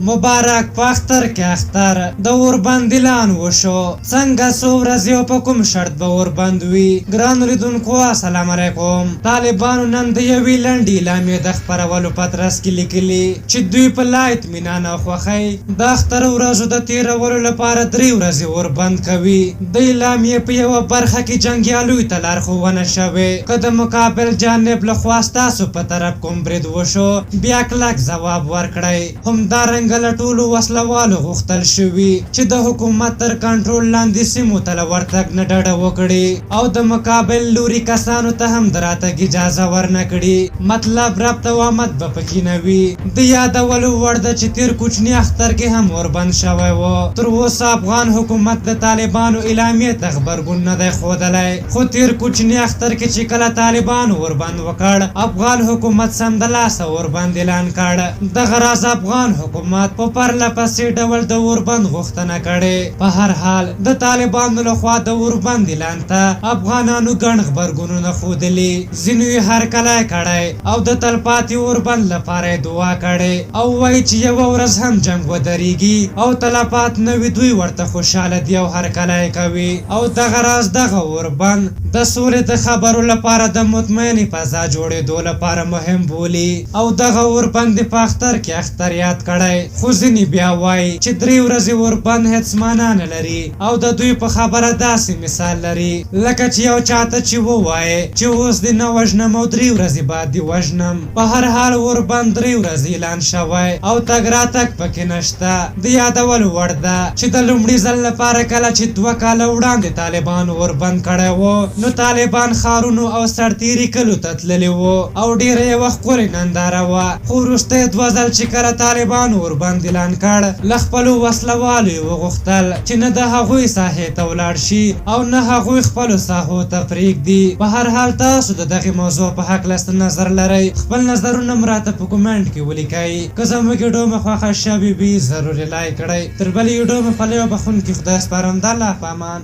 مبارک په اختر کې اختر د اوربند اعلان وشو. څنګه، څو ورځې او په کوم شرط به اوربند وي؟ ګرانو لیدونکو، السلام علیکم. طالبانو نن د یوې لنډې اعلامیې د خپرولو په ترڅ کې لیکلي چې دوی په لا اطمینان او خوښۍ د اختر ورځو د تېرولو لپاره 3 ورځې اوربند کوي. د اعلامیې په یوه برخه کې جنګیالیو ته لارښوونه شوې، که د مقابل جانب له خوا ستاسو په طرف کوم برید وشو، بیا کلک ځواب ورکړئ. همدارنګه له ټولو وسله والو غوښتل شوي چې د حکومت تر کنټرول لاندې سیمو ته له ورتګ نه ډډه وکړي او د مقابل لوري کسانو ته هم د راتګ اجازه ورنه کړي. مطلب ربط او آمد به پکې نه وي. د یادولو وړ ده چې تېر کوچني اختر کې هم اوربند شوی و. تر اوسه افغان حکومت د طالبانو اعلامیې ته غبرګون نه دی ښودلی، خو تېر کوچني اختر کې چې کله طالبانو اوربند وکړ، افغان حکومت سمدلاسه اوربند اعلان کړ. دغه راز افغان حکومت په پرله پسې ډول د اوربند غوښتنه کړې. په هر حال د طالبانو لخوا د اوربند اعلان ته افغانانو ګڼ غبرګونونه ښودلي. ځینو یې هرکلی کړی او د تلپاتې اوربند لپاره یې دعا کړې او وایي چې یوه ورځ هم جنګ ودرېږي او تلفات نه وي، دوی ورته خوشحاله دي او هرکلی کوي. او دغه راز دغه اوربند د سولې د خبرو لپاره د مطمئنې فضا جوړېدو لپاره مهم بولي او دغه اوربند یې په اختر کې اختر یاد کړی. خو ځینې بیا وایي چې 3 ورځې اوربند هېڅ معنا نه لري او د دوی په خبره داسې مثال لري لکه چې یو چاته چې ووایې چې اوس دې نه وژنم او 3 ورځې بعد دې وژنم. په هر حال اوربند 3 ورځې اعلان شوی او تګ راتګ پکې نشته. د یادولو وړ ده چې د لومړي ځل لپاره کله چې 2 کاله وړاندې طالبانو اوربند کړی و، نو طالبان ښارونو او سرتېري کلو ته تللي وو او ډېره یوه ښکلې ننداره وه. خو وروستی 2 ځل چې کله طالبانو اوربند اعلان کړ، له خپلو وسله والو یې وغوښتل چې نه د هغوی ساحې ته ولاړ شي او نه هغوی خپلو ساحو ته پرېږدي. په هر حال تاسو د دغې موضوع په هکله څه نظر لرئ؟ خپل نظرونه مو راته په کومنټ کې ولیکئ. که زموږ ویډیو مو خوښه شوې وي، ضرور یې لایک کړئ. تر بلې ویډیو مو په لوی بخښونکي خدای سپارم. د الله په امان.